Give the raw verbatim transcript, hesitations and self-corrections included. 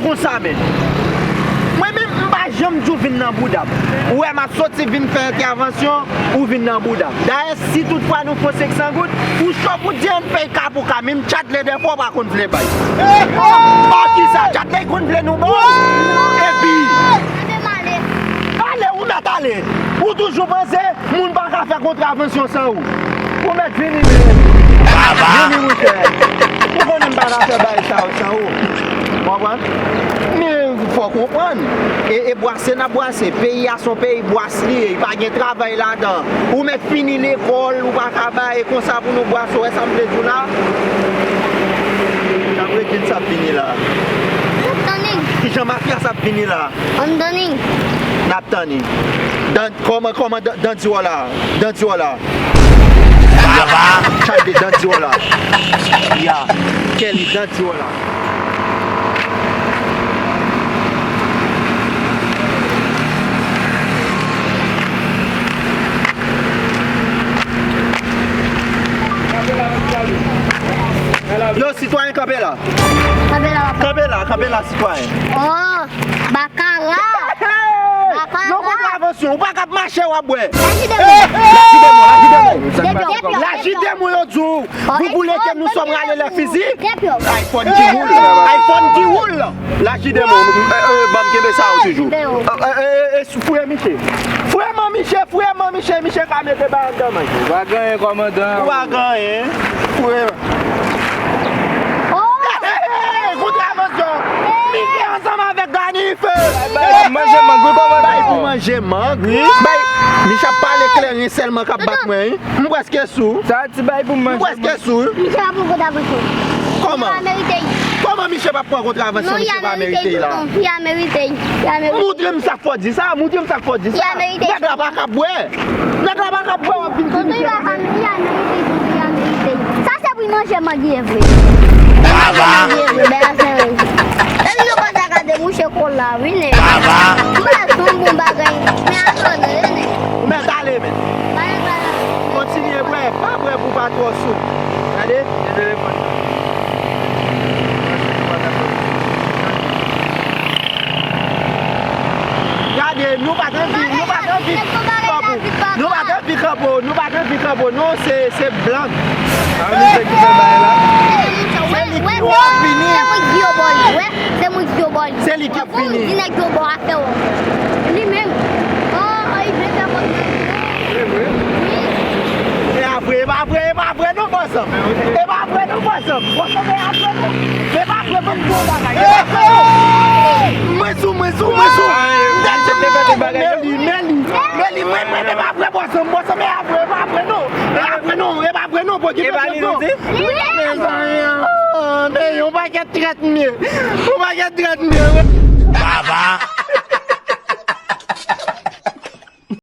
Konsa menm. Mwen menm, m pa janm di w vin nan bouda m. Ou wè m ap soti vin fè entèvansyon, ou vin nan bouda m. Dayè, si toutfwa nou fè senk san goud, ou cho pou di ann fè l ka pou ka, menm Chadley dèfwa w pa konn vle bay. Oh, kisa? Chadley konn vle nou ba w? Epi, ale, ou mèt ale. Ou toujou panse moun pa ka fè kontravansyon san ou. Ou mèt vini, men. Vini, monchè. Ou konnen m pa ka fè bagay sa yo san ou. Konprann? Men fò w konprann. E, e bwase n ap bwase. Peyi a se yon peyi bwase li ye. Li pa gen travay ladan. Ou mèt fini lekòl, ou pa ka bay. E konsa pou nou bwase. Ou wè sa m vle di w la? Jan Bredin sa ap vini la. Kijan mafya sa ap vini la? N ap tann li. N ap tann li. Dan, kòman, kòman dan, dan di w la? Dan di w la. Chadley, dan di w la. Ya. Kelly, dan di w la. Yo, sitwayen, kanpe la. Kanpe la, papa. Kanpe la, kanpe la, sitwayen. Oh, bakala. Hey! Bakala. Yon kontravansyon, ou pa ka ap mache, w ap bwè. Laji demon, laji demon, laji demon. Laji demon, yo di w, vous voulez que nous sommes râlés les fusils? iPhone ki woule, iPhone ki woule. Laji demon, ban m kenbe sa yo toujou. Fouye miche. Fouye man miche, fouye man miche, miche ka mete bay anndan men. Ou pa genyen, kòmandan. Ou pa genyen. Fouye. Kontravansyon. Miche ansanm avèk Dani fè. Bay pou manje mang wi, kòmandan. Bay pou manje mang wi. Bay. Miche ap pale kleren sèlman k ap bat mwen wi. M prèske sou. Sa ti bay pou manje. M prèske sou. Miche pa pran kontravansyon. Kòman? Li pa merite l. Kòman miche pa pran kontravansyon, miche pa merite l la? Non, li pa merite l. Li pa merite l. Moutre m sa k fè w di sa, moutre m sa k fè w di sa. Li pa merite l. Nèg la pa ka bwè. Nèg la pa ka bwè, w ap vin di miche pa merite l. Li pa merite l, li pa merite l. Sa se pou manje mang li ye vre. Manje mang li ye vre, bèl afè wi. Epi nou konn sa ka debouche kòl la wi, nèg. Ou pa son bon bagay. Men atò, nèg. Ou mèt ale, men. Kontinye bwè, pa bwè pou pa twò sou. Gade, gen telefòn nan. Gade, nou pa t anvi, nou pa t anvi kanpe w, nou pa t anvi kanpe w, nou pa t anvi kanpe w, non, se, se blag. A, misye ki fè bagay la. Se li ki ap vini. Se moun ki yo bò li, wè. Se moun ki yo bò li. Se li k ap vini. Di nèg yo bò afè w. Li menm. Oh, oh, li vle fè kòb nan. Se vre? Wi. E pa vre, e pa vre, e pa vre non, bòs. E pa vre non, bòs. Bòs, e pa vre non. E pa vre, ban m di w yon bagay. E pa vre. Mwen sou, mwen sou, mwen sou. Meli, Meli, Meli, mwen, mwen, e pa vre, bòs. Bòs, e pa vre, e pa vre non. E pa vre non, e pa vre non, Bondye. E pa li nou di? Wi. Men yon pakèt trèt m ye. Yon pakèt trèt m ye. Baba.